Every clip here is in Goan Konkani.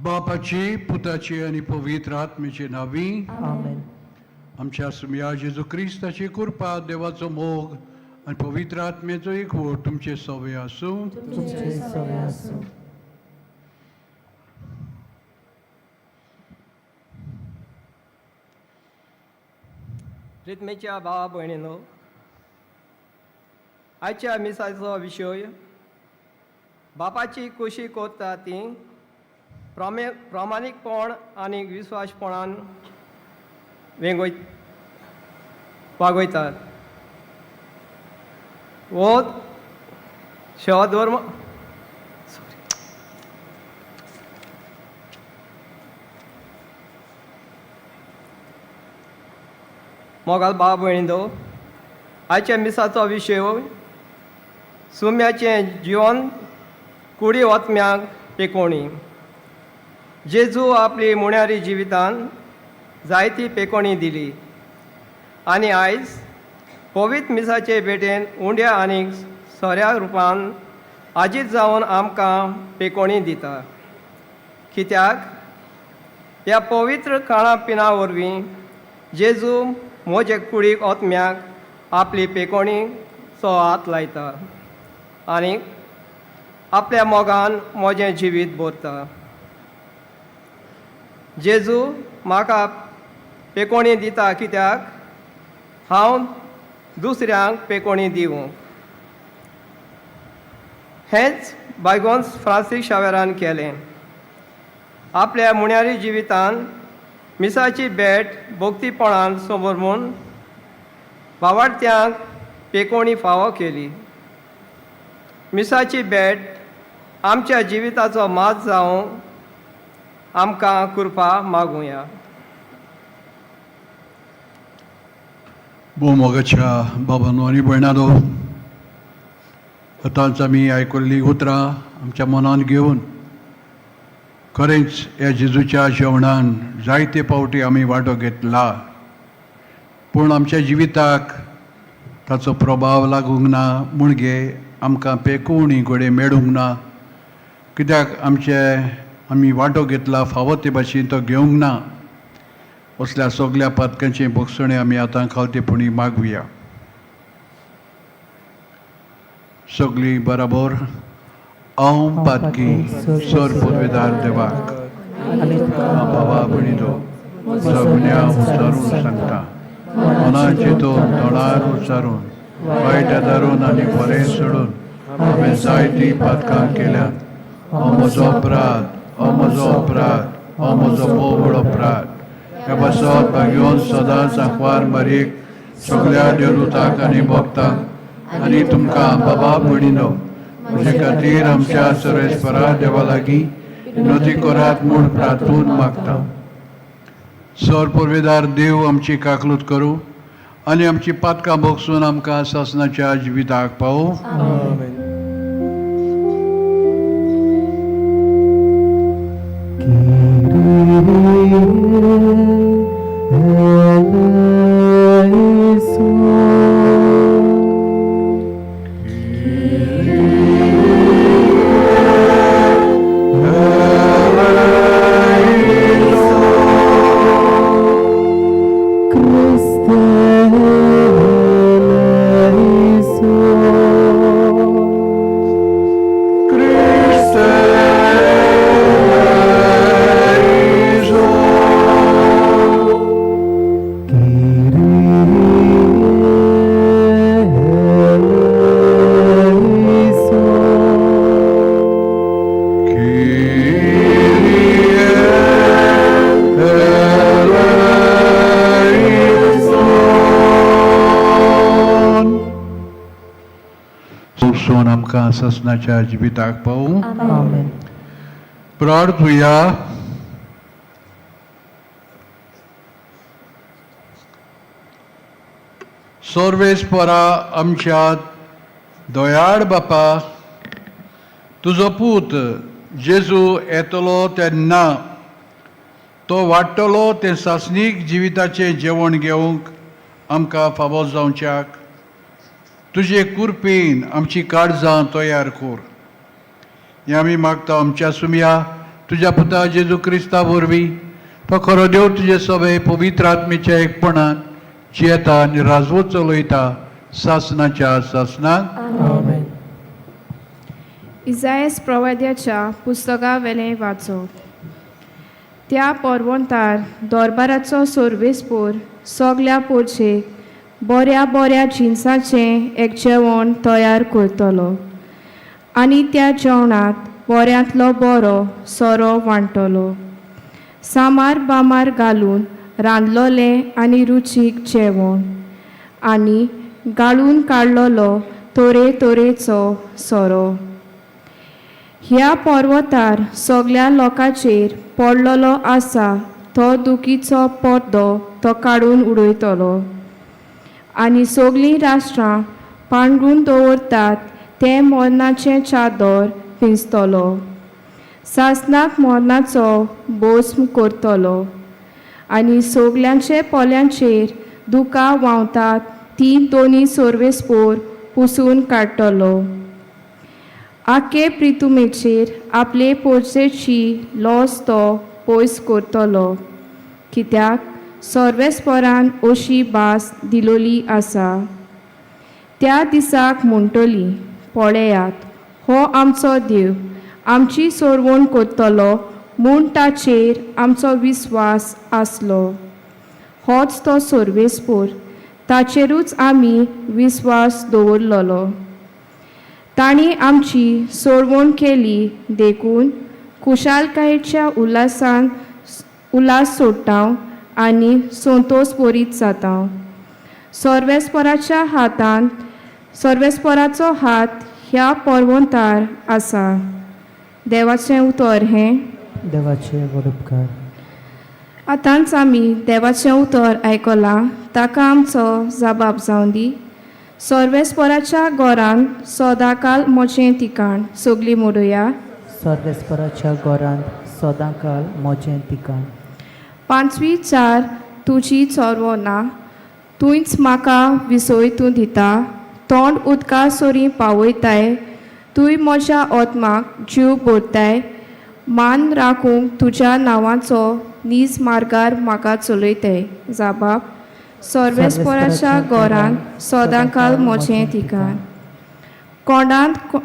बापाची पुताची आनी पवित्र आत्म्याची नावी. आमेन. आमच्या सुमया जेजू क्रिस्ताची कृपा, देवाचो मोग आनी पवित्र आत्म्याचो एकवट तुमचे सवे आसूं. तुमचे सवे आसूं. रितमेच्या भावा भयणीनो, आयच्या मिसाचो विशय बापाची कुशी कोत्ता ती प्रामाणीकपण आनी विस्वासपणान वेंगय वागयतात. हो सेवाधर्म मोगाल भाव भयणींनो, आयच्या मिसाचो विशय सुम्याचें जिवन कुडी ओतम्यांक पेकोणी. जेजू आपली मुण्यारी जिवितान जायती पेकोणी दिली आनी आयज पवित्र मिसाचे भेटेन उंड्या आनी सोऱ्या रुपान आजीत जावन आमकां पेकोणी दिता. कित्याक ह्या पवित्र खाणा पिना वरवीं जेजू म्हजे कुडीक ओतम्याक आपली पेकोणीचो हात लायता आनी आपल्या मोगान म्हजें जिवीत भरता. जेजू म्हाका पेकोणी दिता कित्याक हांव दुसऱ्यांक पेकोणी दिवंक. हेंच बायगोन्स फ्रांसीस शावेरान केलें. आपल्या मुण्यारी जिवितान मिसाची भेट भक्तीपणान समोर म्हूण भावार्थ्यांक पेकोणी फावो केली. मिसाची भेट आमच्या जिविताचो माज जावं आमकां कृपा मागुया. भोव मोगाच्या बाबांनो आनी भयणांनो, आतांच आमी आयकल्लीं उतरां आमच्या मनान घेवन खरेंच ह्या जेजूच्या जेवणान जायते फावटी आमी वांटो घेतला, पूण आमच्या जिविताक ताचो प्रभाव लागूंक ना म्हणगे आमकां पेकोवणी घडये मेळूंक ना. कित्याक आमचे आमी वांटो घेतला फावो ते भाशेन तो घेवंक ना. असल्या सगल्या पातकांचे भोगसणे आमी आतां खावतेपणी मागुया. सगळीं बराबर हांव पातकी सर पुर्वेदार देवाक आनी बाबा भयणीलो सगळ्या उच्चारून सांगता, मनाचे तो तोंडार उच्चारून वायट धरून आनी बरें सोडून हांवें जायतीं पातकां केल्यात. हो म्हजो अपराध, हो म्हजो अपराध, हो म्हजो भोव व्हड अपराध. ह्या पासत भाग्योन सदांच आंकवार मारयेक सगल्या देवदूताक आनी भक्तांक आनी तुमकां बाबा भयणीनो म्हजे खातीर आमच्या सर्वेस्परा देवा लागीं विनोती करात म्हूण प्रार्थून मागता. सर पुर्वेदार देव आमची काकलूत करूं आनी आमची पातकां भोगसून आमकां सासणाच्या जिविताक पावूं. आमेन. सोसून आमकां सासणाच्या जिविताक पावूं. आमेन. प्रार्थुया. सर्वेस्परा आमच्या दयाळ बापा, तुजो पूत जेजू येतलो तेन्ना तो वाडटलो तें सासणीक जिविताचें जेवण घेवंक आमकां फावो जावच्याक तुजे कुरपेन आमची काळजां तयार कर. हें आमी मागता आमच्या सुमया तुज्या पुता जेजू क्रिस्ता वरवीं. तो खरो देव तुजे सगळे पवित्र आत्मेच्या एकपणान जियेता आनी राजवत चलयता सासणाच्या सासणाक. आमेन. इजायस प्रवाद्याच्या पुस्तका वेलें वाचो. त्या पर्वंतार दरबाराचो सोर्वेसपोर सगल्या पोरचेक बऱ्या बऱ्या जिनसाचें एक जेवण तयार करतलो आनी त्या जेवणांत बऱ्यांतलो बरो सोरो वांट्टलो. सामार बामार घालून रांदलोलें आनी रुचीक जेवण आनी गाळून काडलोलो तरेतरेचो सोरो. ह्या पर्वतार सगल्या लोकांचेर पडलेलो आसा तो दुखीचो पड्डो तो काडून उडयतलो आनी सगलीं राष्ट्रां पांगरून दवरतात तें मरणाचें चादर पिंजतलो. सासणाक मरणाचो भस्म करतलो आनी सगल्यांचे पोल्यांचेर दुकां व्हांवतात ती दोनी सोर्वेस्पोर पुसून काडटलो. आखे प्रितुमेचेर आपले पोरचेची लॉस तो पयस करतलो, कित्याक सर्वेस्परान अशी भास दिलोली आसा. त्या दिसाक म्हणटली, पळयात हो आमचो देव आमची सोरवण करतलो म्हूण ताचेर आमचो विस्वास आसलो. होच तो सोर्वेस्पोर, ताचेरूच आमी विस्वास दवरलेलो. तांणी आमची सोडवण केली देखून खुशालकायेच्या उल्हासान उल्हास सोडटा आनी संतोस बरीत जाता. सर्वेस्पराच्या हातांत सर्वेस्पराचो हात ह्या पर्वतार आसा. देवाचें उतर हें. देवाचे व्हड उपकार. आतांच आमी देवाचें उतर आयकलां, ताका आमचो जबाब जावं दी. सर्वेस्पराच्या घरांत सदांकाल म्हजें ठिकाण. सगलीं मोडुया. सर्वेस्पराच्या घरांत सदांकाल म्हजें ठिकाण. पांचवी चार तुजी चोरवो ना, तूंच म्हाका विसोय तूं दिता. तोंड उदका सरीं पावयताय, तूंय म्हज्या ओतमाक जीव भरताय. मान राखूंक तुज्या नांवाचो नीज मार्गार म्हाका चलयताय. जाबाब सर्वेस्पराच्या घरांत सदांकाल म्हजें ठिकाण. कोंडांत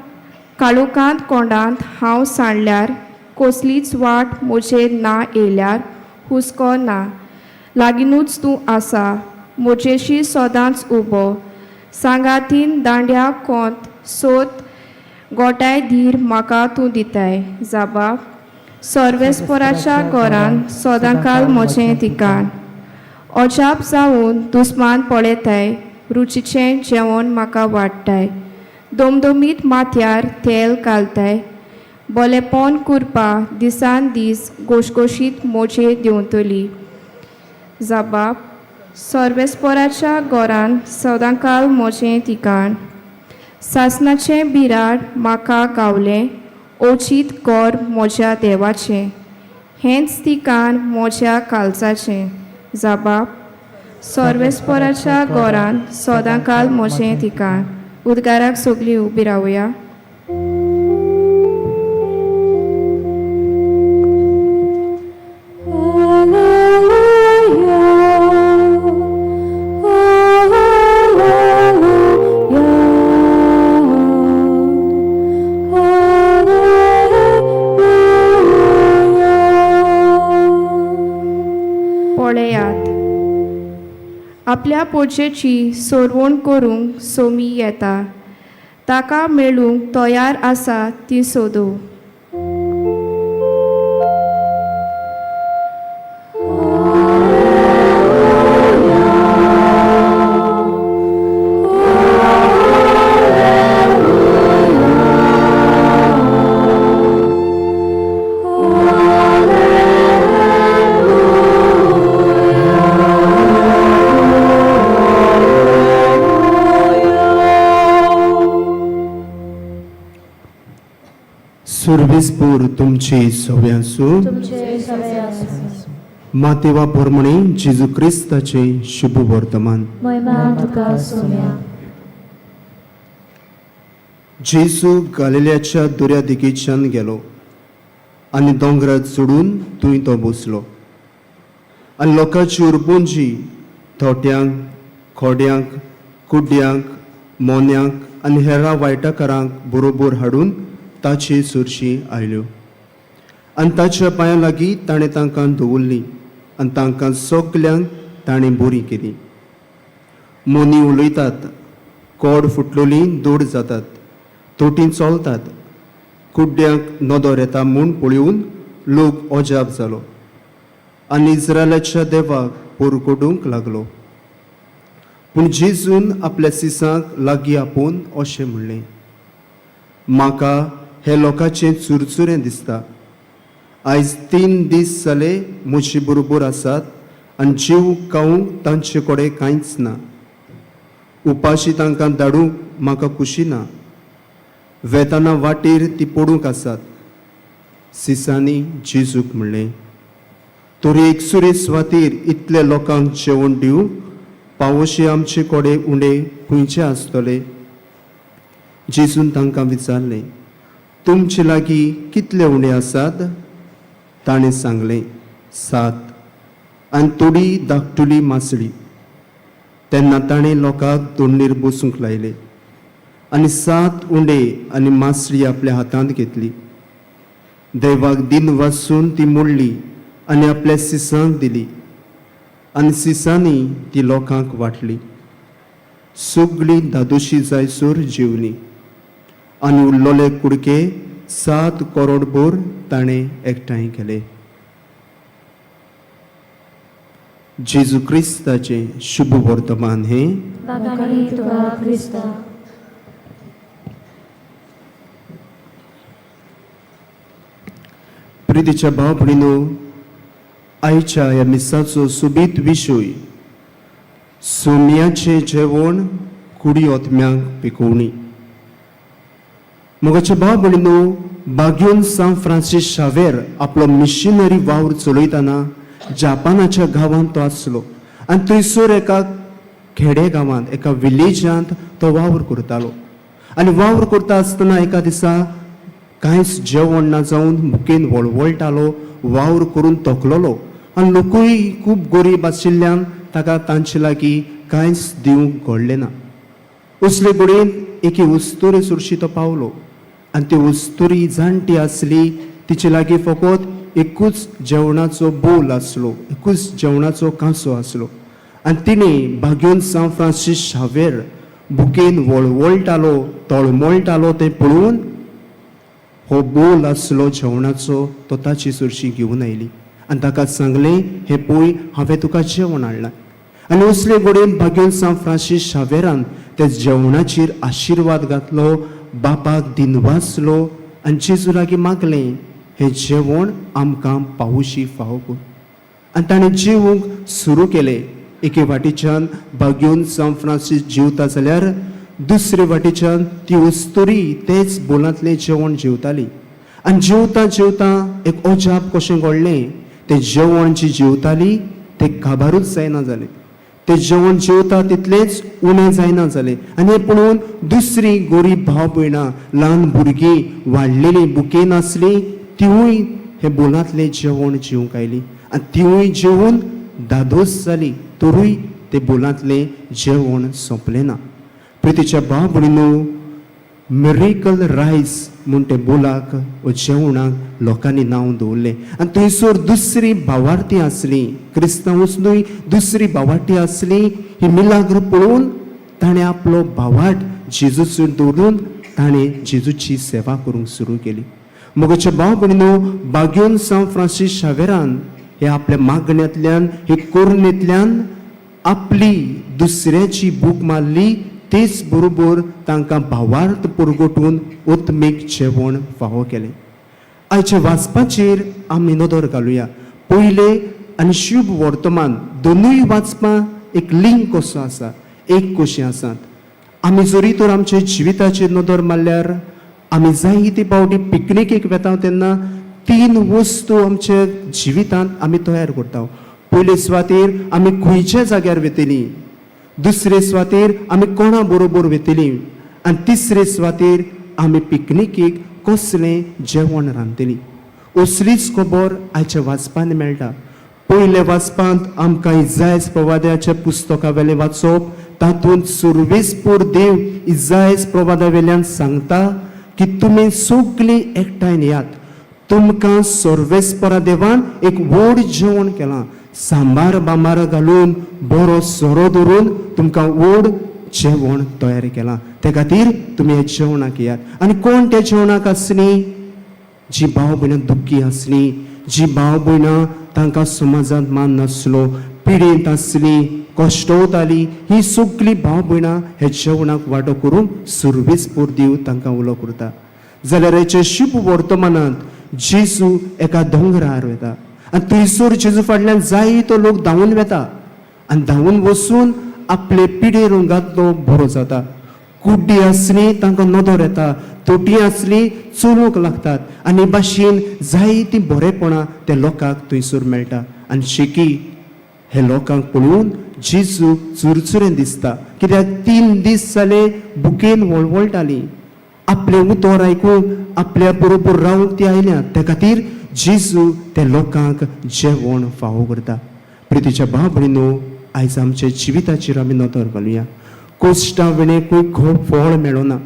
काळोखांत कोंडांत हांव सांडल्यार, कसलीच वाट म्हजेर ना येयल्यार हुस्को ना. लागींनूच तूं आसा म्हजेशी सदांच उबो. सांगातीन दांड्या कोंत सोत गोठाय धीर म्हाका तूं दिताय. जाबाब सर्वेस्पराच्या घरांत सदांकाल म्हजें ठिकाण. अजाप जावन दुस्मान पळयताय, रुचीचें जेवण म्हाका वाडटाय. दमदमीत माथ्यार तेल घालताय. बोलेपोन कुरपा दिसान दीस गोशगोशीत मोजे देंवतली. जाबाब सर्वेस्पराच्या घरांत सदांकाल म्हजें ठिकाण. सासणाचें बिराड म्हाका गावलें, ओचीत घर म्हज्या देवाचें. हेंच ठिकाण म्हज्या कालजाचें. जाबाब सर्वेस्पराच्या घरांत सदांकाल म्हजें ठिकाण. उदगाराक सगलीं उबी रावया. पळयात आपल्या पोजेची सोरवण करूंक सोमी येता, ताका मेळूंक तयार आसा ती सोदू. सुर्विसपूर तुमची सव्यांसू तुमचे सवे आसूं. मातेवा पोरमणे जेजू क्रिस्ताचे शुभ वर्तमान. महिमा तुका सोम्या. जेजू गालिल्याच्या दर्या दिकेच्यान गेलो आनी दोंगरार चडून थंय तो बसलो आनी लोकांची उरपुंजी थोट्यांक खोड्यांक कुड्ड्यांक मोन्यांक आनी हेरां वायटकारांक बरोबर हाडून ताचे सरशी आयल्यो आनी ताच्या पांयां लागीं ताणें तांकां दवरलीं आनी तांकां सगल्यांक ताणें बरी केली. मोनी उलयतात, कोड फुटलोली दोड जातात, तोटी चलतात, कुड्ड्यांक नदर येता म्हूण पळोवन लोक अजाप जालो आनी इस्रायलाच्या देवाक पोरकोडूंक लागलो. पूण जेजून आपल्या सिसांक लागीं आपोवन अशें म्हणलें, म्हाका हे लोकांचें चुरचुरें दिसता. आयज 3 दीस जाले म्हजे बरोबर आसात आनी जीव खावंक तांचे कडेन कांयच ना. उपाशी तांकां धाडूंक म्हाका खुशी ना. वेताना वाटेर ती पडूंक आसात. सिसांनी जेजूक म्हणलें, तरी एकसुरे सुवातेर इतले लोकांक जेवण दिवंक पावोशी आमचे कडेन उणें खंयचे आसतले? जेजून तांकां विचारलें, तुमचे लागीं कितले उणें आसात? ताणें सांगलें, 7 आनी थोडी धाकटुली मासळी. तेन्ना ताणें लोकांक दोंडीर बसूंक लायले आनी 7 उंडे आनी मासळी आपल्या हातांत घेतली. देवाक दिन वासून ती मोडली आनी आपल्या सिसांक दिली आनी सिसांनी ती लोकांक वांटली. सगळीं धादोशी जायसर जेवली आनी उरलोले कुडके 7 करोडभर ताणें एकठांय केले. जेजू क्रिस्ताचें शुभ वर्तमान हें. बाकाणी तुका क्रिस्ता. प्रितीच्या भाव भयणीनो, आयच्या ह्या मिसाचो सोबीत विशय सोम्याचें जेवण कुडी ओतम्यांक पिकोवणी. मोगाच्या भाव भयणीनो, बाग्योन सांत फ्रांसीस शावेर आपलो मिशनरी वावर चलयतना जापानाच्या गांवांत तो आसलो आनी थंयसर एका खेडे गांवांत एका विलेजांत तो वावर करतालो. आनी वावर करता आसतना एका दिसा कांयच जेवण ना जावन मुकेन वळवळटालो, वावर करून तकलोलो आनी लोकूय खूब गरीब आशिल्ल्यान ताका तांचे लागीं कांयच दिवंक घडलें ना. असले घडयेन एके उस्तुरे सुरशी तो पावलो आनी ती उस्तुरी जाणटी आसली. तिचे लागीं फकत एकूच जेवणाचो बोल आसलो, एकूच जेवणाचो कांसो आसलो आनी तिणें बागेवन सांत फ्रांसीस शावेर बुकेन वळवळटालो, तळमळटालो तें पळोवन हो बोल आसलो जेवणाचो तो ताची सुरशी घेवन आयली आनी ताका सांगलें, हें पळय, हांवें तुका जेवण हाडलां. आनी असले घडयेन बागेवन सांत फ्रांसीस शावेरान त्या जेवणाचेर आशिर्वाद घातलो, बापाक दिनवासलो आनी जेजू लागीं मागलें, हें जेवण आमकां पावशी फावो कर. आनी ताणें जेवंक सुरू केलें. एके वाटेच्यान बागेवन सांत फ्रांसीस जेवता जाल्यार दुसरे वाटेच्यान ती अस्तुरी तेच बोलांतलें जेवण जेवताली. आनी जेवता जेवता एक अजाप कशें घडलें, तें जेवण जी जेवताली तें काबारूच जायना जालें. तें जेवण जेवता तितलेंच उणें जायना जालें. आनी हें पळोवन दुसरी गरीब भाव भयणां, ल्हान भुरगीं वाडलेलीं बुकेन आसलीं, तिवूय हे बोलांतलें जेवण जेवंक आयलीं आनी तिवूय जेवून धादोस जाली. तरूय तें बोलांतलें जेवण सोंपलें ना. प्रितीच्या भाव भयणीनो, मिरेकल रायस म्हूण ते बोलाक वो जेवणाक लोकांनी नांव दवरलें. आनी थंयसर दुसरी भावार्थी आसली, क्रिस्तांवूच न्हय, दुसरी भावार्थी आसली. ही मिलाग्र पळोवन ताणें आपलो भावार्थ जेजूचेर दवरून ताणें जेजूची सेवा करूंक सुरू केली. मोगाच्या भाव भयणीनो, बाग्योन सांत फ्रांसीस शावेरान हे आपल्या मागण्यांतल्यान, हे कोरणेंतल्यान आपली दुसऱ्याची भूक मारली, तेच बरोबर तांकां भावार्थ पुरगोटून उत्मीक जेवण फावो केलें. आयच्या वाचपाचेर आमी नदर घालुया. पयलें आनी शुभ वर्तमान दोनूय वाचपां एक लिंक कसो आसा, एक कशीं आसात. आमी जरी तर आमच्या जिविताचेर नदर मारल्यार आमी जायते फावटी पिकनिकेक वेता तेन्ना तीन वस्तू आमच्या जिवितांत आमी तयार करता. पयले सुवातेर आमी खंयच्या जाग्यार वतली, दुसरे सुवातेर आमी कोणा बरोबर वतली आनी तिसरे सुवातेर आमी पिकनिकेक कसलें जेवण रांदतली. असलीच खबर आयच्या वाचपान मेळटा. पयल्या वाचपांत आमकां इजायस प्रवाद्याच्या पुस्तका वेलें वाचप, तातूंत सुर्वेसपूर देव इजायस प्रवादा वेल्यान सांगता की तुमी सगळीं एकठांय येयात, तुमकां सर्वेस्परा देवान एक व्हड जेवण केलां, सांबार बांबार घालून बरो सोरो दवरून तुमकां व्हड जेवण तयार केलां, ते खातीर तुमी ह्या जेवणाक येयात. आनी कोण त्या जेवणाक आसली? जी भाव भयणां दुख्खी आसली, जी भाव भयणां तांकां समाजांत मान नासलो, पिडेंत आसली, कश्टवताली, ही सगळीं भाव भयणां ह्या जेवणाक वांटो करूंक सुर्वेसपूर देव तांकां उलो करता. जाल्यार हेचे शुभ वर्तमानांत जेजू एका दोंगरार वता आनी थंयसर जेजू फाटल्यान जायतो लोक धांवून वता आनी धांवून वचून आपले पिडे रंगांतलो बरो जाता. कुड्डी आसली तांकां नदर येता, तोटी आसली चलूंक लागतात आनी भाशेन जायतीं बरेपणां त्या लोकांक थंयसर मेळटा. आनी शेकी हे लोकांक पळोवन जेजू चुरचुरें दिसता, कित्याक 3 दीस जाले बुकेन वळवळटाली, आपलें उतर आयकूंक आपल्या बरोबर रावंक ती आयल्या, त्या खातीर जेजू त्या लोकांक जेवण फावो करता. प्रितीच्या भाव भयणीनो, आयज आमच्या जिविताचेर आमी नदर घालुया. कोश्टा विणें खंय फळ मेळना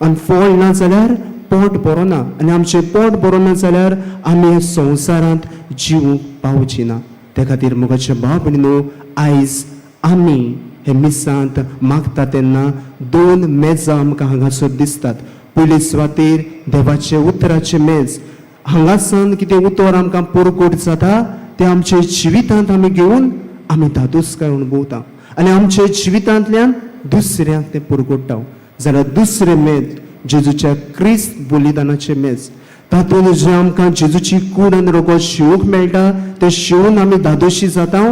आनी फळ ना जाल्यार पोट बरो ना आनी आमचें पोट बरो ना जाल्यार आमी ह्या संवसारांत जिवूंक पावची ना. त्या खातीर मोगाच्या भाव भयणीनो, आयज आमी हे मिसांत मागता तेन्ना 2 मेजां आमकां हांगासर दिसतात. पयले सुवातेर देवाचे उतराचें मेज, हांगासान कितें उतर आमकां परकोट जाता तें आमच्या जिवितांत आमी घेवन आमी धादोसकाय अणभवता आनी आमच्या जिवितांतल्यान दुसऱ्यांक तें परगोट्टा. जाल्यार दुसरें मेज जेजूच्या क्रिस्त बलिदानाचें मेज, तातूंत जें आमकां जेजूची कूड आनी रगत शिवूंक मेळटा तें शिवून आमी धादोशी जाता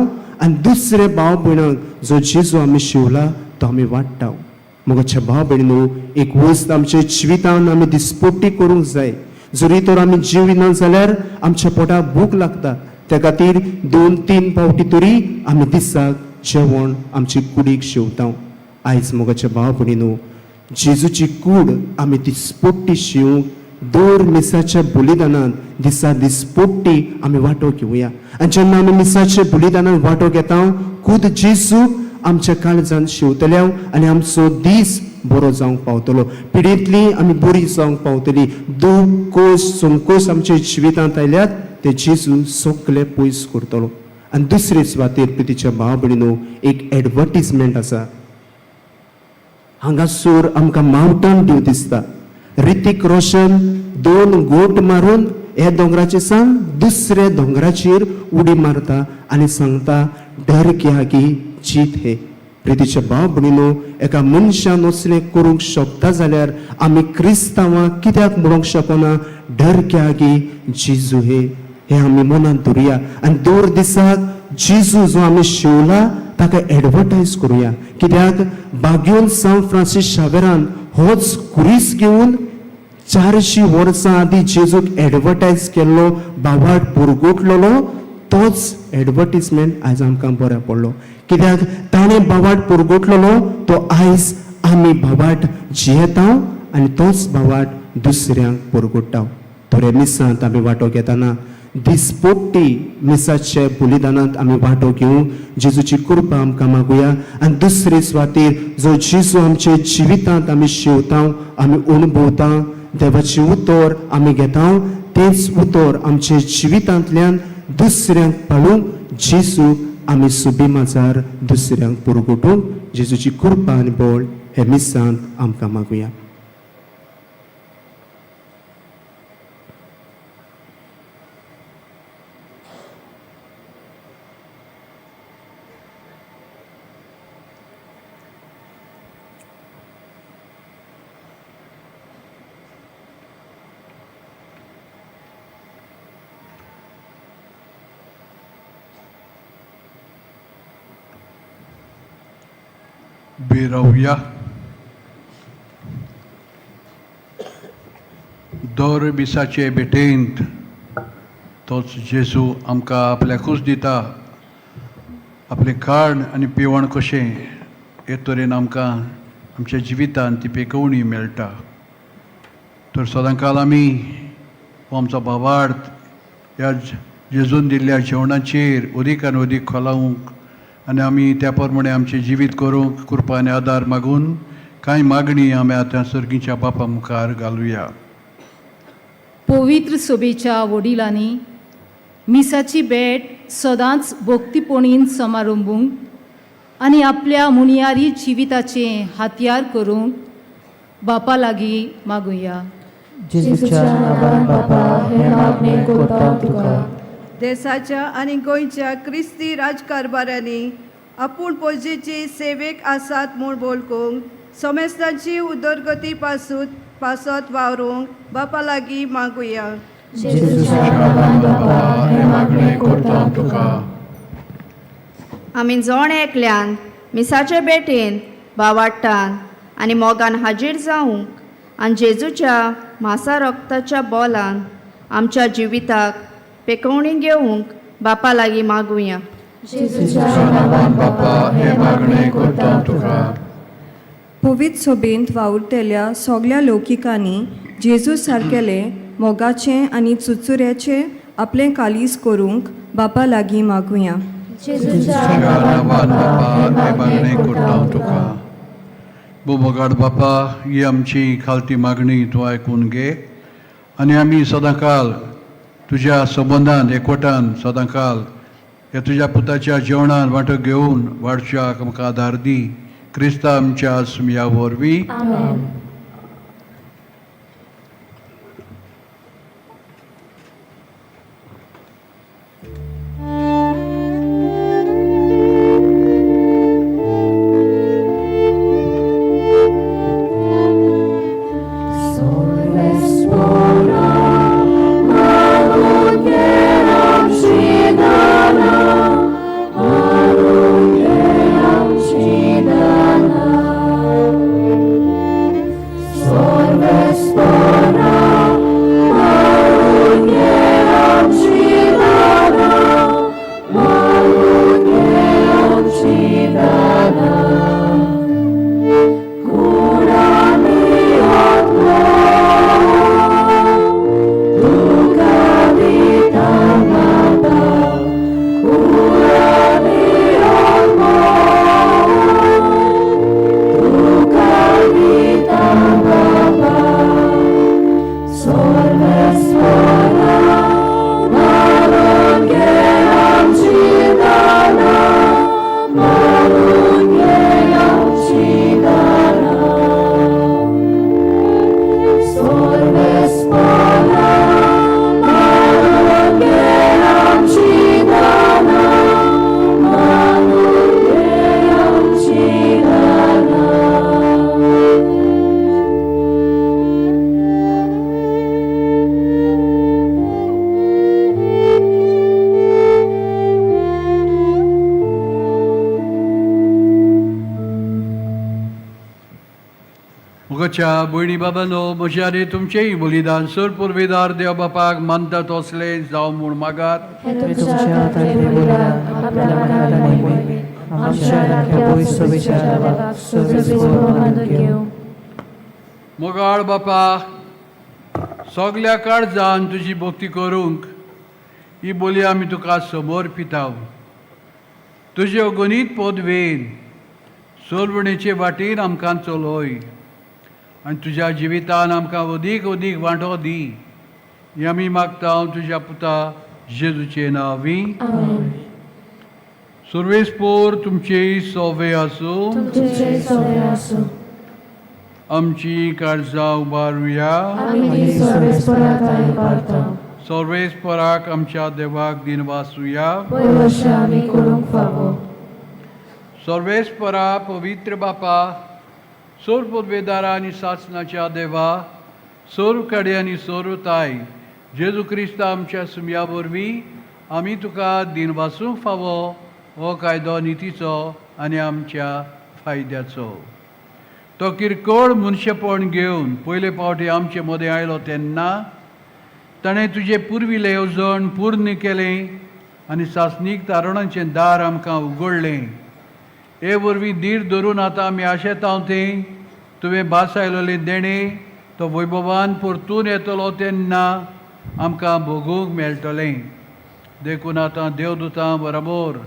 आनी दुसरे भाव भयणांक जो जेजू आमी शिवला तो आमी वाडटा. मोगाच्या भाव भयणीनो, एक वस्त आमच्या जिवितान आमी दिसपट्टी करूंक जाय. जरी तर आमी जिविना जाल्यार आमच्या पोटाक भूक लागता, त्या खातीर 2-3 फावटी तरी आमी दिसाक जेवण आमचे कुडीक शिवता. आयज मोगाच्या भाव भयणीनो, जेजूची कूड आमी दिसपट्टी शिवूंक दर मिसाच्या बलिदानांत दिसा दिसपट्टी आमी वांटो घेवया. आनी जेन्ना आमी मिसाच्या बलिदानांत वांटो घेता, खूद जेजू आमच्या काळजान शिवतले आनी आमचो दीस बरो जावंक पावतलो, पिडेंतली आमी बरी जावंक पावतली. दूख कोश संकोश आमच्या जिवितांत आयल्यात ते जेजू सगळे पयस करतलो. आनी दुसरे सुवातेर प्रितीच्या भाव भयणीनो, एक एडवर्टीजमेंट आसा. हांगासर आमकां मावटन ड्यू दिसता. ऋतिक रोशन 2 गोट मारून ह्या दोंगराचेर सावन दुसऱ्या दोंगराचेर उडी मारता आनी सांगता, डर के आगे जीत हे. प्रितीच्या भाव भयणीनो, एका मनशान असलें करूंक शकता जाल्यार आमी क्रिस्तांवां कित्याक म्हणूंक शकना डर के आगे जेजू हे? हें आमी मनांत धरुया आनी दर दिसाक जेजू जो आमी शिवला ताका एडवर्टायज करुया. कित्याक बाग्योन सांत फ्रांसीस शावेरान होच कुरीस घेवन 400 वर्सां आदीं जेजूक एडवर्टायज केल्लो, बावाट पुरगुटलेलो, तोच एडवर्टीजमेंट आयज आमकां बऱ्या पडलो. कित्याक ताणें बावाट पुरगुटलेलो तो आयज आमी बावाट जियेता आनी तोच बावाट दुसऱ्यांक पुरगुट्टा. थोड्या मिसांत आमी वांटो घेतना दिसपट्टी मिसाच्या बलिदानांत आमी वांटो घेवन जेजूची कृपा आमकां मागुया. आनी दुसरे सुवातेर जो जेजू आमच्या जिवितांत आमी शिवता, आमी अणभवता, देवाचें उतर आमी घेता, तेंच उतर आमच्या जिवितांतल्यान दुसऱ्यांक पाळूंक जेजू आमी सुबी माजार दुसऱ्यांक पुरगुटूंक जेजूची कृपा आनी बळ हे मिसांत आमकां मागुया. बिरवया. दर मिसाचे भेटेंत तोच जेजू आमकां आपल्याकूच दिता, आपलें खाण आनी पिवण कशें हे तरेन आमकां आमच्या जिवितांत ती पेकोवणी मेळटा. तर सदांकाल आमी हो आमचो भावार्थ ह्या जेजून दिल्ल्या जेवणाचेर अदीक आनी अदीक खोलावंक आनी आमी त्या प्रमाणे आमचें जिवीत करूंक कृपा आनी आदार मागून कांय मागणी आमी आतां सर्गीच्या बापा मुखार घालुया. पवित्र सभेच्या वडिलांनी मिसाची भेट सदांच भक्तीपणीन समारंभूंक आनी आपल्या मुनियारी जिविताचें हातयार करूंक बापा लागीं मागुया. जेजूच्या नांवान बापा हें मागणें करता तुका. देसाच्या आनी गोंयच्या क्रिस्ती राजकारभाऱ्यांनी आपूण पोजेची सेवेक आसात म्हूण बोलकूंक समेस्तांची उदरगती पासून पासत वावरूंक बापा लागीं मागुया. जेजूच्या नांवान बापा हें मागणें करता तुका. आमी जण एकल्यान मिसाचे भेटेन भावाट्टान आनी मोगान हाजीर जावंक आनी जेजूच्या म्हासा रक्ताच्या बोलान आमच्या जिविताक पेकोवणी घेवंक बापा लागीं मागुया. जेजूच्या नांवान बापा हें मागणें करता तुका. पवित्र सभेंत वावुरतल्या सगल्या लौकिकांनी जेजू सारकेले मोगाचें आनी चुचुऱ्याचें आपलें कालीज करूंक बापा लागीं मागुया. जेजूच्या नांवान बापा हें मागणें करता तुका. बोबोगाड बापा, ही आमची खालती मागणी तूं आयकून घे आनी आमी सदांकाल तुज्या संबंदान एकवटान सदांकाल ह्या तुज्या पुताच्या जेवणान वांटो घेवन वाडच्याक आमकां आदार दी. क्रिस्ता आमच्या सुमया वरवीं. आमेन. मुखाच्या भयणी बाबांनो, म्हज्या आनी तुमचेय बलिदान सर पुर्वेदार देव बापाक मानता तसलें जावं म्हूण मागात. हें तुमच्या हातांतलें बलिदान आपल्या मनात आनी मोहिमेन आमच्या राख्या पयस सभेच्या देवाक सर्वेस्पर मानून घेवं. मोगाळ बापा, सगल्या काळजान तुजी भक्ती करूंक ही बोली आमी तुका समोर पिताव. तुजे अगणीत पदवेन सोलवणेचे वाटेन आमकां चलय आनी तुज्या जिवितान आमकां अदीक अदीक वांटो दी. हें आमी मागता तुज्या पुता जेजूचे नांवी. आमेन. सर्वेस्पोर तुमचेय सोवे आसूं. तुमचें सगळें आसूं. आमची काळजां उबारुया. आमी ती सर्वेस्परा ताई उबारता. सर्वेस्पराक आमच्या देवाक दिनवासुया. पयर वर्षा आमी करूंक फावो. सर्वेस्परा पवित्र बापा, सोर पदवेदारा आनी सासणाच्या देवा, सोर कडे आनी सोर ताय जेजू क्रिस्त आमच्या सुमया वरवीं आमी तुका दिनवासूंक फावो हो कायदो नितीचो आनी आमच्या फायद्याचो. तो किरकोळ मनशेपण घेवन पयले फावटी आमचे मदें आयलो तेन्ना ताणें तुजें पुर्विल्लें येवजण पूर्ण केलें आनी सासणीक तारणाचें दार आमकां उगडलें. हे वरवीं धीर धरून आतां आमी आशेतांव तें तुवें भास आयलोलें देणें तो वैभवान परतून येतलो तेन्ना आमकां भोगूंक मेळटलें. देखून आतां देवदुतां बरोबर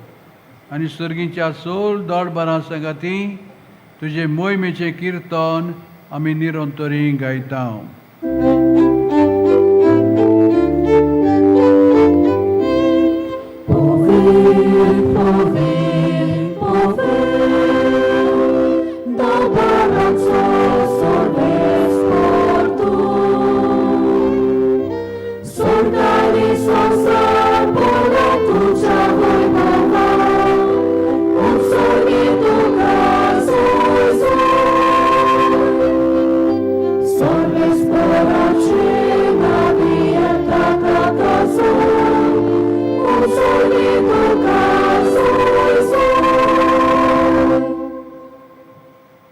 आनी सर्गीच्या सोल दोडबारां सांगाती तुजे मोहिमेचें किर्तन आमी निरंतरी गायता.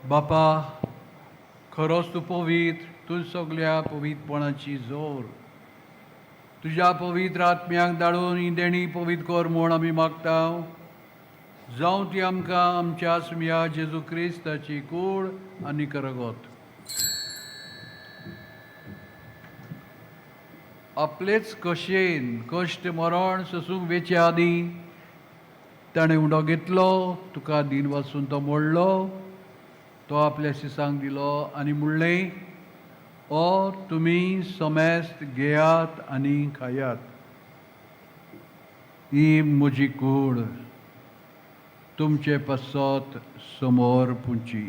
बापा, खरोच तूं पवित्र, तूं सगल्या पवित्रपणाची जोर. तुज्या पवित्र आत्म्याक धाडून ही देणी पवित्र कर म्हूण आमी मागता. जावं ती आमकां आमच्या सुमया जेजू क्रिस्ताची कूड आनी करगत. आपलेच कशेन कश्ट मरण सोसूंक वेचे आदीं ताणें उंडो घेतलो, तुका दिन वाचून तो मोडलो, तो आपल्या शिसांक दिलो आनी म्हणलें, ओ तुमी समेस्त घेयात आनी खायात, ही म्हजी कूड तुमचे पासत समोर पुंची.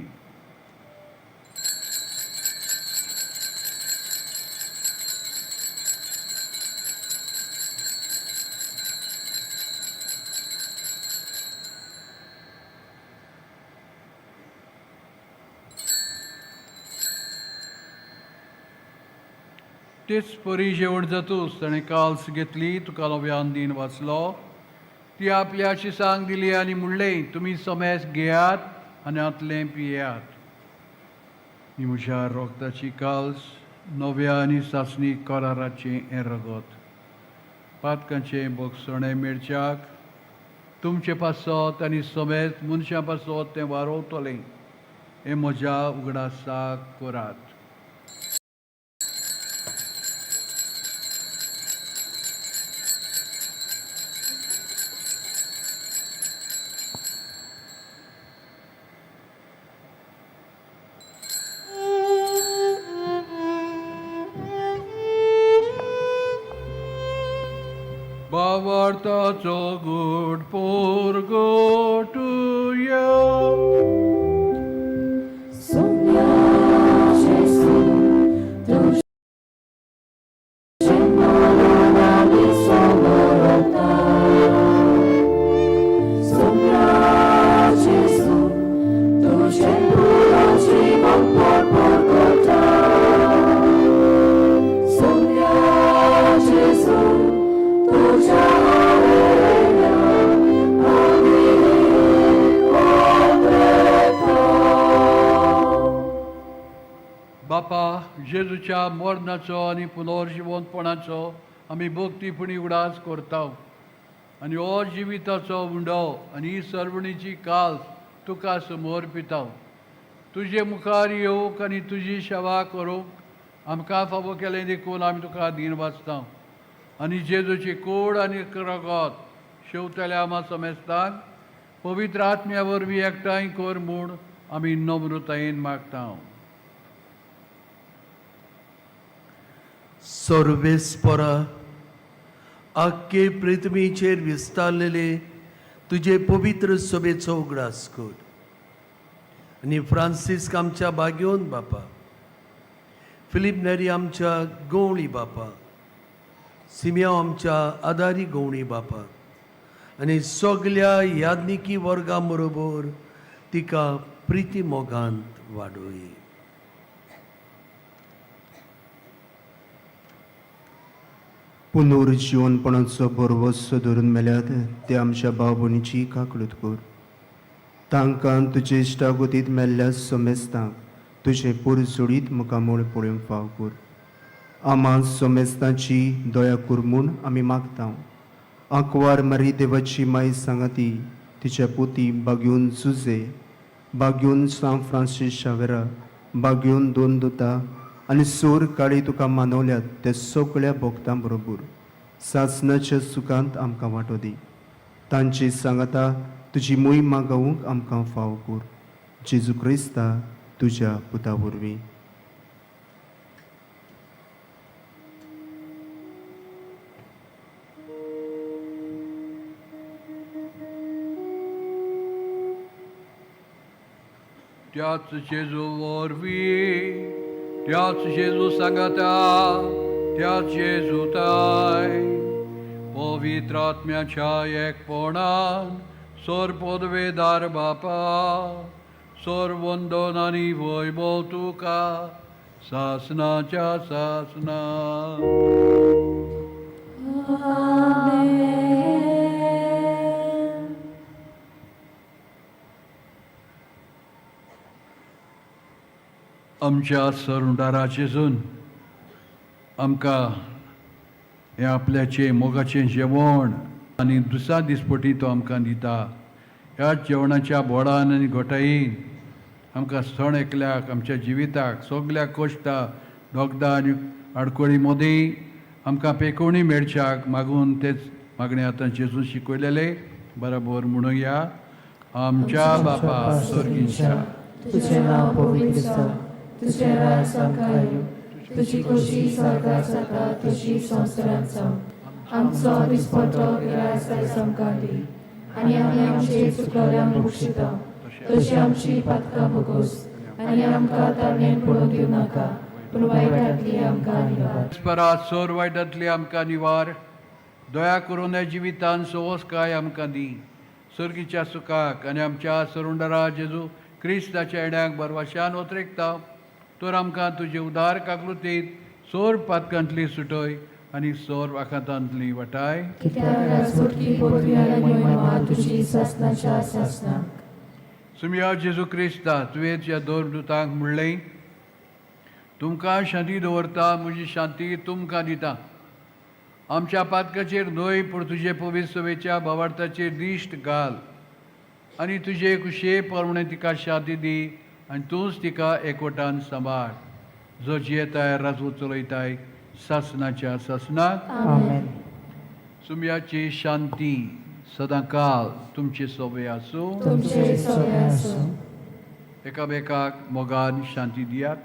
तेच परी जेवण जातूच ताणें काल्स घेतली, तुका नव्यान दिन वाचलो, ती आपल्या शिसांक दिली आनी म्हणलें, तुमी समेस घेयात आनी हांतलें पियात. ही म्हज्या रोगताची काल्स नव्या आनी सासणी कराराचें हें रगत. पातकांचें बोगसणें मेळच्याक तुमचे पासत आनी समेस्त मनशां पासत तें वारोवतलें. हें म्हज्या उगडासाक करात. बावार्थाचो गूढ पोरगोटुया. बापा, जेजूच्या मरणाचो आनी पुनर्जिवंतपणाचो आमी भक्तीपणी उगडास करता आनी हो जिविताचो उंडो आनी ही सर्वणीची काल तुका समर्पिता. तुजे मुखार येवंक आनी तुजी सेवा करूंक आमकां फावो केलें देखून आमी तुका दीन वाचता. आनी जेजूची कोड आनी रगत शेवतल्या आमा समेस्तांक पवित्र आत्म्या वरवीं एकठांय कर म्हूण आमी नम्रतायेन मागता. सर्वेस्परा, आख्खे पृथ्वीचेर विस्तारलेले तुजे पवित्र सभेचो उगडास कर आनी फ्रांसिस्क आमच्या बागेवन बापा, फिलीप नेरी आमच्या गवळी बापा, सिमियांव आमच्या आदारी गवळी बापा आनी सगल्या याज्ञिकी वर्गा बरोबर तिका प्रिती मोगांत वाडोय. पुनर्जिवनपणाचो भरवंसो धरून मेल्यात ते आमच्या भाव भयणीची काकळूत कर. तांकां तुजे इश्टागतींत मेल्ल्या समेस्तांक तुजें पुरजोडीत मुखामळ पळोवंक फाव कर. आमा सोमेस्तांची दया कर म्हूण आमी मागता. आंकवार मारी देवाची माई सांगाती तिच्या पुती बागेवन जुजे, बागेवन सांत फ्रांसीस शावेरा, बागेवन दोन दुता आनी सोर काळी तुका मानवल्यात ते सगळ्या भक्तां बरोबर सासणाच्या सुखांत आमकां वांटो दी. तांची सांगाता तुजी मोहिमा गावूंक आमकां फाव कर. जेजू क्रिस्ता तुज्या पुता वरवीं. त्याच जेजू वरवीं, त्याच जेजू सांगाता, त्याच जेजू ताय पवित्र आत्म्याच्या एकपणान सोर पदवेदार बापा सोर वंदन आनी वैभव तुका सासनाच्या सासना. आमच्या सरुंडाराचेसून आमकां हें आपल्याचें मोगाचें जेवण आनी दुसऱ्या दिसपटी तो आमकां दिता. ह्या जेवणाच्या बोडान आनी घोटायेन आमकां सण एकल्याक आमच्या जिविताक सगल्या कश्टां दोगदां आनी आडखळी मदीं आमकां पेकोवणी मेळच्याक मागून तेच मागणें आतां जेजून शिकयलेलें बरोबर म्हणुया. आमच्या बापा स्वर्गीच्या, तुझें नांव पवित्र जावं, तुझें राज आमकां येवं, तुजी खोशी स्वर्गार जाता तशी संवसारांत जावं. आमचो दिसपट्टो गिरास आयज आमकां दी आनी आमी आमचे चुकलोल्यांक बक्षिता तशी आमची पातकां भोगोस आनी आमकां तारणेन पडूंक दिवं नाका, पूण वायटांतली आमकां निवार. परस्परात सोर वायटांतली आमकां निवार. दया करून ह्या जिवितान सवसकाय आमकां दी. सर्गीच्या सुखाक आनी आमच्या सरुंडरा जेजू क्रिस्ताच्या येण्याक बरवाशान ओतरेकता तर आमकां तुजे उदार काकृतीत सोर पातकांतली सुटय आनी सोर आखातांतली वटाय. सुमया जेजू क्रिस्ता, तुवें तुज्या दोन दुतांक म्हणलें, तुमकां शांती दवरता, म्हजी शांती तुमकां दिता. आमच्या पातकाचेर न्हय पूण तुजे पवित्र सभेच्या भावार्थाचेर दिश्ट घाल आनी तुजे कुशे प्रमाणे तिका शांती दी आनी तूंच तिका एकवटान सांबाळ, जो जियेताय राजू चलयताय सासनाच्या सासनाक. आमेन. सुमयाची शांती सदांकाल तुमचे सोबे आसूं. तुमचे सोबे आसूं. एकामेकाक मोगान शांती दियात.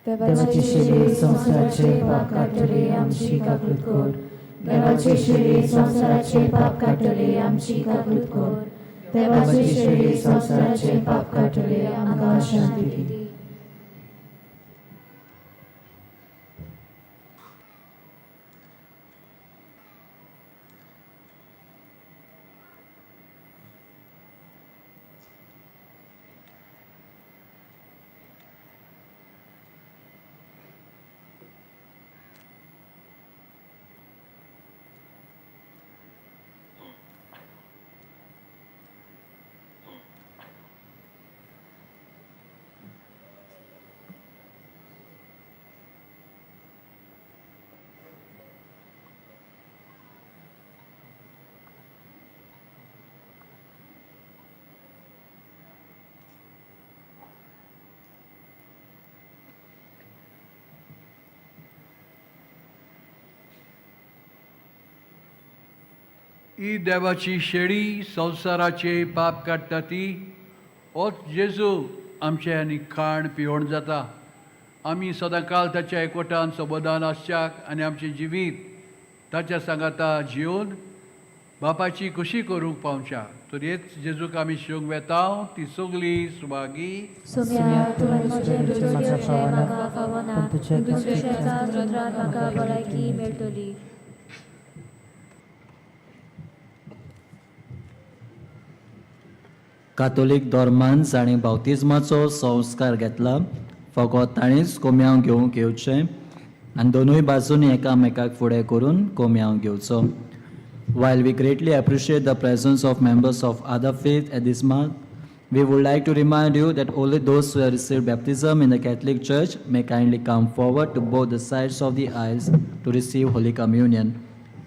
देवाचे शिरी संवसाराचे पाप काडटले आमची काकूत कर. देवाचे शिरी संवसाराचे पाप काडटले आमची काकूत कर. देवाचे शिरी संवसाराचे पाप काडटले आमकां शांती दी. ही देवाची शेळी संवसाराचे पाप काडटा ती होच जेजू आमचें आनी खाण पिवण जाता. आमी सदांकाल ताच्या एकवटान सबदान आसच्याक आनी आमचें जिवीत ताच्या सांगाता जिवन बापाची खुशी करूंक पावच्या. तर हेच जेजूक आमी शिवंक वेता ती सगळी सुभागी. कातोलीक धर्मान जाणें बावतिज्माचो संस्कार घेतला फकत ताणेंच कोम्यांव घेवंक येवचें आनी दोनूय बाजूनी एकामेकाक फुडें करून कोम्यांव घेवचो. While we greatly appreciate the presence of members of other faith at this Mass, we would like to remind you that only those who have received baptism in the Catholic Church may kindly come forward to both the sides of the aisles to receive Holy Communion.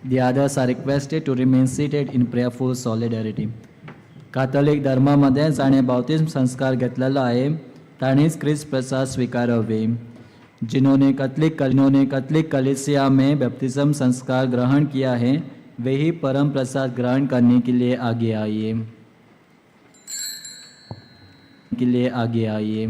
The others are requested to remain seated in prayerful solidarity. Catholic धर्मामध्ये जाणें बाप्तिज्म संस्कार घेतलेलो आहे ताणीच क्रिस्त प्रसाद स्वीकारावे. जिन्होंने कैथोलिक कलीसिया में बपतिस्म संस्कार ग्रहण किया है वे ही परम प्रसाद ग्रहण करने के लिए आगे आइए के लिए आगे आइए.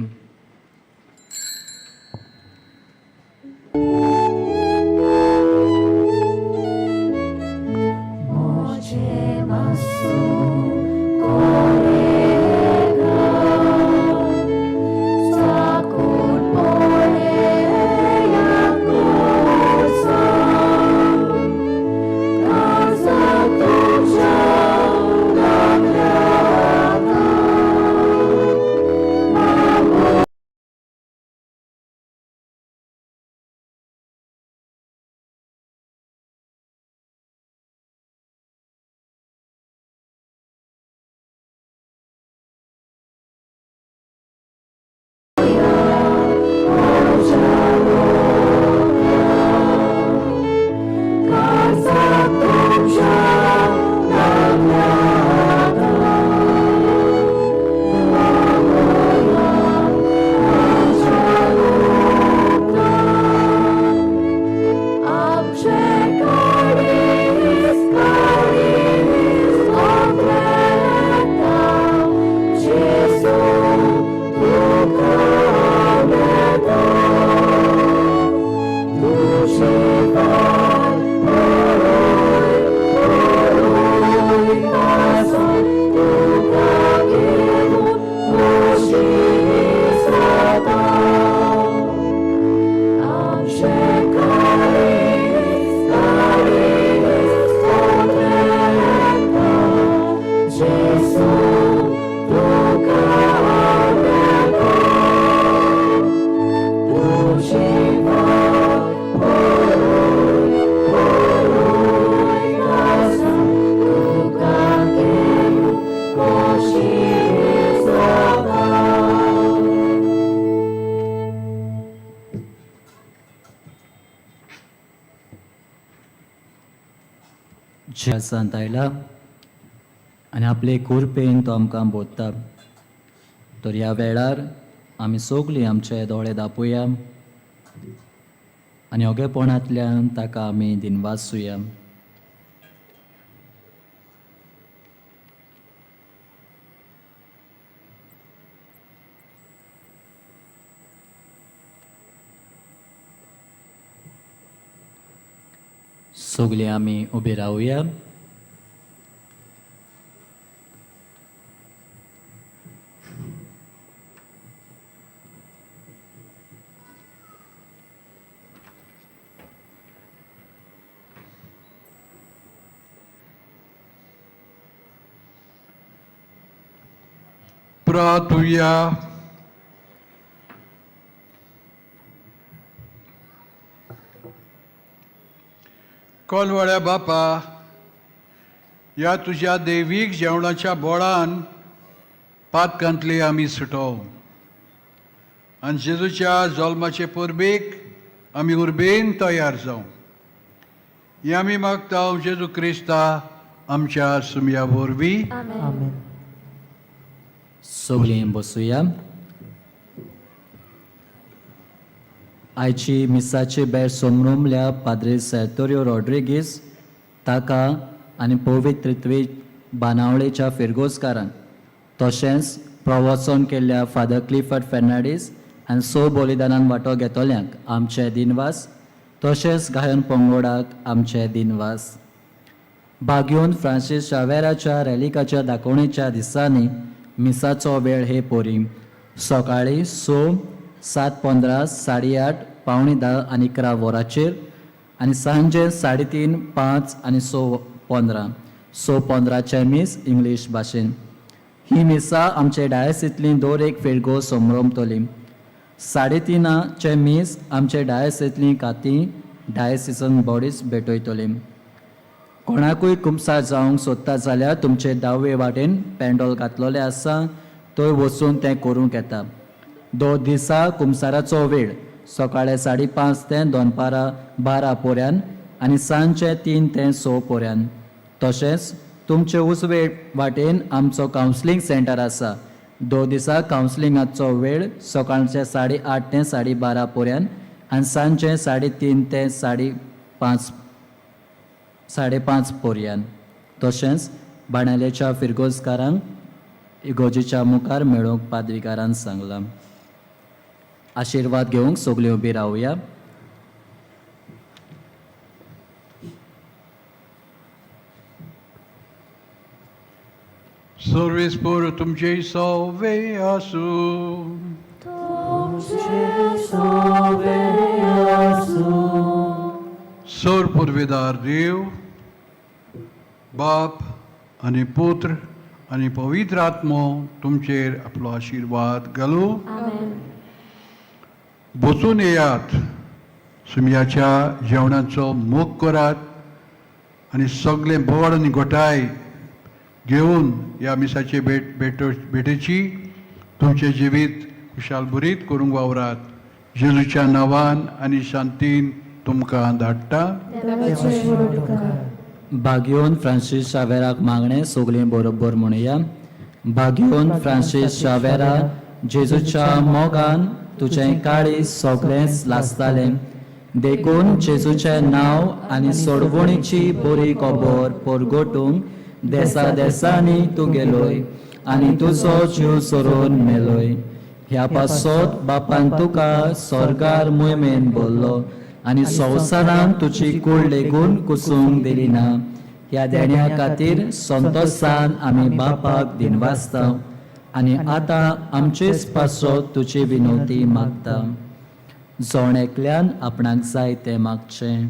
सांत आयला आनी आपले कुरपेन तो आमकां बोधता. तर ह्या वेळार आमी सगलीं आमचे दोळे दापोया आनी ओगेपणांतल्यान ताका आमी दिनवासुया. सगलीं आमी उबी रावया. प्रार्थुया. कोलवाळ्या बापा, ह्या तुज्या देवीक जेवणाच्या बोळान पातकांतली आमी सुटोव आनी जेजूच्या जल्माचे परबेक आमी उर्बेन तयार जावं. हें आमी मागता जेजू क्रिस्ता आमच्या सुमया वरवीं. आमेन. सगलीं बसुया. आयची मिसाची भेट समरुमल्या पाद्री सेतोरियो रॉड्रिगीस ताका आनी पवित्र त्रित्वी बानावळेच्या फिरगोजकारांक तशेंच प्रवचन केल्ल्या फादर क्लिफर्ड फेर्नांडीस आनी सो बलिदानान वांटो घेतल्यांक आमचे दिनवास, तशेंच गायन पंगोडाक आमचे दिनवास. बागयोन फ्रांसीस शावेराच्या रॅलिकाच्या दाखोवणेच्या दिसांनी मिसाचो वेळ हे पोरी सकाळीं 6, 7:15, 8:30, 9:45 आनी 11 वरांचेर आनी सांजे 3:30, 5 आनी 6:15. 6:15 मीस इंग्लीश भाशेन. ही मिसां आमचे डायसितली दर एक फिरगो समरमतली. 3:30 मीस आमचे डायसितली काती डायसिसन बॉडीज भेटयतली. कोणाकूय कुमसार जावंक सोदता जाल्यार तुमचे दावे वाटेन पेंडोल घातलेलें आसा, थंय वचून तें करूंक येता. 2 दिसा कुमसाराचो वेळ सकाळी 5:30 ते दनपारां 12 पर्यंत आनी सांजचे 3 ते 6 पर्यंत. तशेंच तुमचे उजवे वाटेन आमचो कावन्सिलींग सेंटर आसा. 2 दिसा कावन्सिलिंगाचो वेळ सकाळचे 8:30 ते 12:30 पर्यंत आनी सांजचे 3:30 ते 5:30 पर्यंत. तशेंच बाणालेच्या फिरगोजकारांक इगोजीच्या मुखार मेळोवंक पादविकारान सांगलां. आशिर्वाद घेवंक सगळीं उबी रावया. सर्वेस पोर तुमचे सवे आसूं. सर पुर्वेदार देव बाप आनी पुत्र आनी पवित्र आत्मो तुमचेर आपलो आशिर्वाद घालूं. बसून येयात, सुमयाच्या जेवणाचो मोग करात आनी सगळें बोड आनी घोटाय घेवन ह्या मिसाचे भेटेची तुमचें जिवीत खुशालभरीत करूंक वावरात. जेजूच्या नांवान आनी शांतीन तुमकां धाडटा. भाग्योन फ्रांसीस शावेराक मागणें सगळीं बरोबर म्हणुया. भाग्योन फ्रांसीस शावेरा, जेजूच्या मोगान तुजें काळीज सगळेंच लासतालें, देखून जेजूचें नांव आनी सोडवणीची बरी खबर परगटूंक देसा देसांनी तूं गेलोय आनी तुजो जीव सोरून मेलोय. ह्या पासत बापान तुका स्वर्गार मोहिमेन बोल्लो आनी संवसारान तुजी कूड लेगून कुसूंक दिली ना. ह्या देण्या खातीर संतोसान आमी बापाक दिनवासता आनी आतां आमचेच पासत तुजी विनवती मागता. जण एकल्यान आपणाक जाय तें मागचें.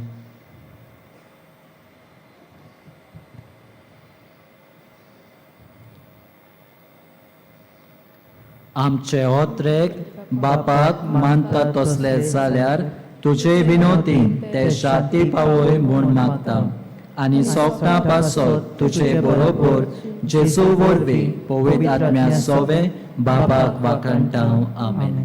आमचे ओत्रेक बापाक मानता तसले जाल्यार तुजे विनोतीन ते शांती पावय म्हूण मागता आनी सोपना पासत तुजे बरोबर जेजू वरवीं पवित्र आत्म्या सोवे बाबाक वाखाणटा. आमेन.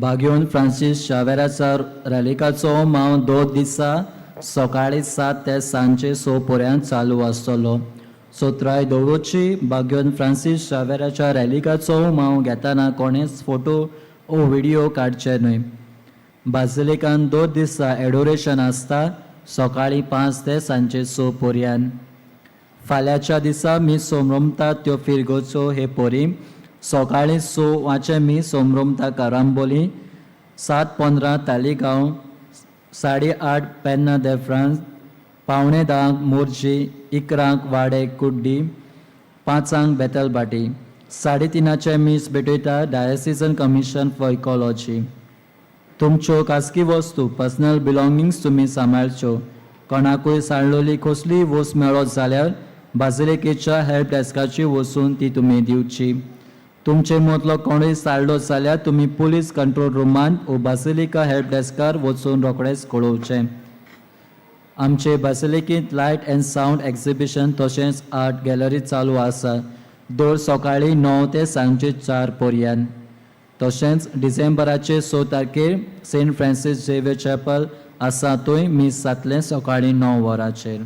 बाग्योन फ्रांसीस शावेराचा रॅलिकाचो माव 2 दिसा सकाळी 7 ते सांजचे 6 पर्यंत चालू आसतलो. सोत्राय दवरची बाग्योन फ्रांसीस शावेराच्या रॅलिकाचो माव घेतना कोणेच फोटो ओ व्हिडियो काडचे न्हय. बाजिलिकान 2 दिसा एडोरेशन आसता सकाळी 5 ते सांजचे 6 पर्यंत. फाल्यांच्या दिसा मी सोमरोमता त्यो फिरगोचो हे पोरी सकाळी 6 वाचे मी सोमरोमता कारांबोली, 7:15 तालिगांव, 8:30 पेन्ना दे फ्रांस, पावणे धांक मोरजी, इकरांक वाडे कुड्डी, पांचांक बेतलबाटी. साडे तिनाचें मीस भेटयता डायसिजन कमिशन फॉर इकॉलॉजी. तुमच्यो खासगी वस्तू, पर्सनल बिलोंगिंग्स तुमी सांबाळच्यो. कोणाकूय सांडलोली कसलीय वस्त मेळत जाल्यार बाजिलिकेच्या हेल्प डेस्काचेर वचून ती तुमी दिवची. तुमचे मदलो कोणूय सांडलो जाल्यार तुमी पुलीस कंट्रोल रुमांत वो बासिलिका हेल्प डेस्कार वचून रोखडेंच कळोवचें. आमचे बासिलिकेंत लायट अँड सावंड एक्झिबिशन तशेंच आर्ट गॅलरी चालू आसा, दर सकाळीं 9 ते सांजचे 4 पर्यंत. तशेंच डिसेंबराचे 6तारखेर सेंट फ्रांसीस झेवियर चॅपल आसा थंय मीस जातलें सकाळीं 9 वरांचेर.